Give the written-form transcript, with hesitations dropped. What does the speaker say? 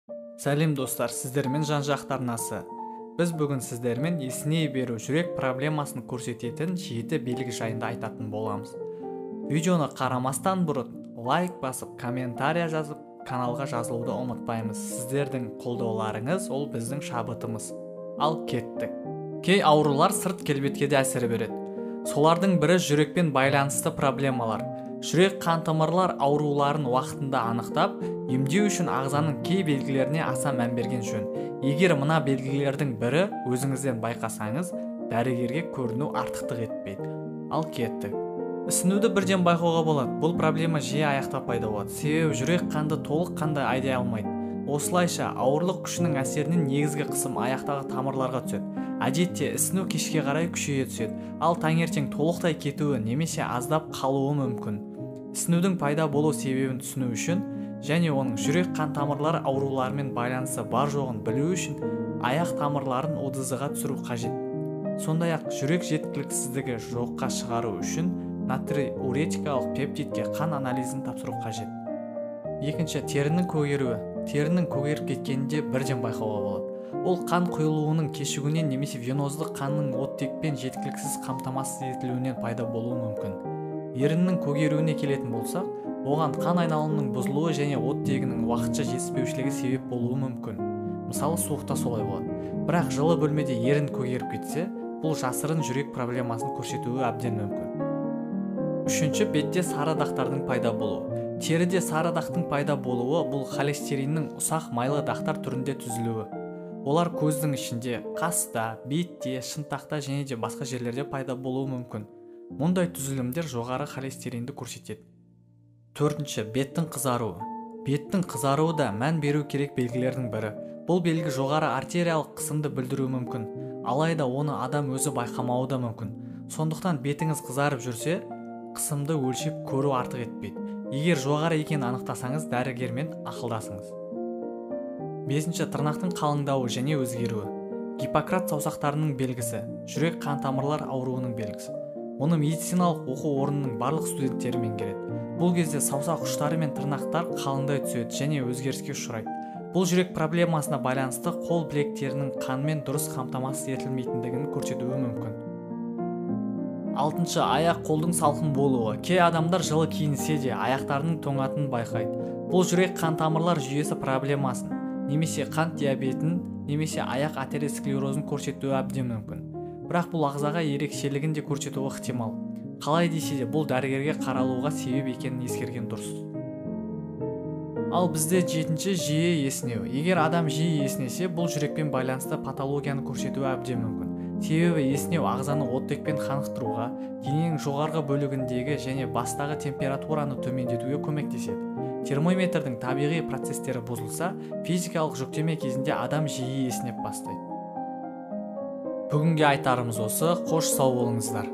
Сәлем, достар! Сіздермен Жан-Жақты арнасы. Біз бүгін сіздермен есіней беру жүрек проблемасын көрсететін жеті белгі жайында айтатын боламыз. Видеоны қарамастан бұрын лайк басып, комментария жазып, каналға жазылуды ұмытпаймыз. Сіздердің қолдауларыңыз – ол біздің шабытымыз. Ал кеттік! Кей аурулар сырт келбетке де әсер береді. Солардың бірі – жүрекпен байланысты проблемалар. Жүрек қан тамырлар ауруларын уақытында анықтап, емдеу үшін ағзаның кей белгілеріне аса мән берген жөн. Егер мына белгілердің бірі өзіңізден байқасаңыз, дәрігерге көріну артықтық етпейді. Ал кеттік! Ісінуді бірден байқауға болады. Бұл проблема жиі аяқта пайда болады, себебі жүрек қанды толық қанды айдай алмайды. Осылайша, ауырлық күшінің әсерінен негізгі қысым аяқтағы тамырларға түседі. Әдетте ісіну кешке қарай күшейе түседі, ал таңертең толықтай кетуі немесе аздап қалуы мүмкін. Ісінудің пайда болу себебін түсіну үшін және оның жүрек қан тамырлары ауруларымен байланысы бар жоғын білу үшін аяқ тамырларын УДЗ-ға түсіру қажет. Сондай-ақ жүрек жеткіліксіздігі жоққа шығару үшін натрийуретикалық пептидке қан анализін тапсыру қажет. Екінші – терінің көгеруі. Терінің көгеріп кеткенін де бірден байқауға болады. Ол қан құйылуының кешігуінен немесе венозды қанның оттекпен жеткіліксіз қамтамасыз етілуінен пайда болуы мүмкін. Еріннің көгеруіне келетін болсақ, оған қан айналымының бұзылуы және оттегінің уақытша жетіспеушілігі себеп болуы мүмкін. Мысалы, суықта солай болады. Бірақ жылы бөлмеде ерін көгеріп кетсе, бұл жасырын жүрек проблемасын көрсетуі әбден мүмкін. Үшінші – бетте сары дақтардың пайда болуы. Теріде сары дақтың пайда болуы – бұл холестериннің ұсақ майлы дақтар түрінде түзілуі. Олар көздің ішінде, қаста, бетте, шынтақта және де басқа жерлерде пайда болуы мүмкін. Мұндай түзілімдер жоғары холестеринді көрсетеді. Төртінші – беттің қызаруы. Беттің қызаруы да мән беру керек белгілердің бірі. Бұл белгі жоғары артериялық қысымды білдіруі мүмкін, алайда оны адам өзі байқамауы да мүмкін. Сондықтан бетіңіз қызарып жүрсе, қысымды өлшеп көру артық етпейді. Егер жоғары екенін анықтасаңыз, дәрігермен ақылдасыңыз. Бесінші – тырнақтың қалыңдауы және өзгеруі. Гиппократ саусақтарының белгісі – жүрек қан тамырлар ауруының белгісі. Оны медициналық оқу орнының барлық студенттері меңгереді. Бұл кезде саусақ ұштары мен тырнақтар қалыңдай түседі және өзгеріске ұшырайды. Бұл жүрек проблемасына байланысты қол білектерінің қанмен дұрыс қамтамасыз етілмейтіндігін көрсетуі мүмкін. Алтыншы – аяқ қолдың салқын болуы. Кей адамдар жылы киінсе де, аяқтарының тоңатынын байқайды. Бұл жүрек қан тамырлар жүйесі проблемасын немесе қант диабетін немесе аяқ атеросклерозын көрсетуі әбден мүмкін. Бірақ бұл ағзаға ерекшелігін де көрсетуі ықтимал. Қалай десе де, бұл дәрігерге қаралуға себеп екенін ескерген дұрыс. Ал бізде жетінші – жиі есінеу. Егер адам жиі есінесе, бұл жүрекпен байланысты патологияны көрсетуі әбден мүмкін. Себебі есінеу ағзаны оттекпен қанықтыруға, дененің жоғарғы бөлігіндегі және бастағы температураны төмендетуге көмектеседі. Термометрдің табиғи процестері бұзылса, физикалық жүктеме кезінде адам жиі есінеп бастайды. Бүгінге айтарымыз осы. Қош, сау болыңыздар!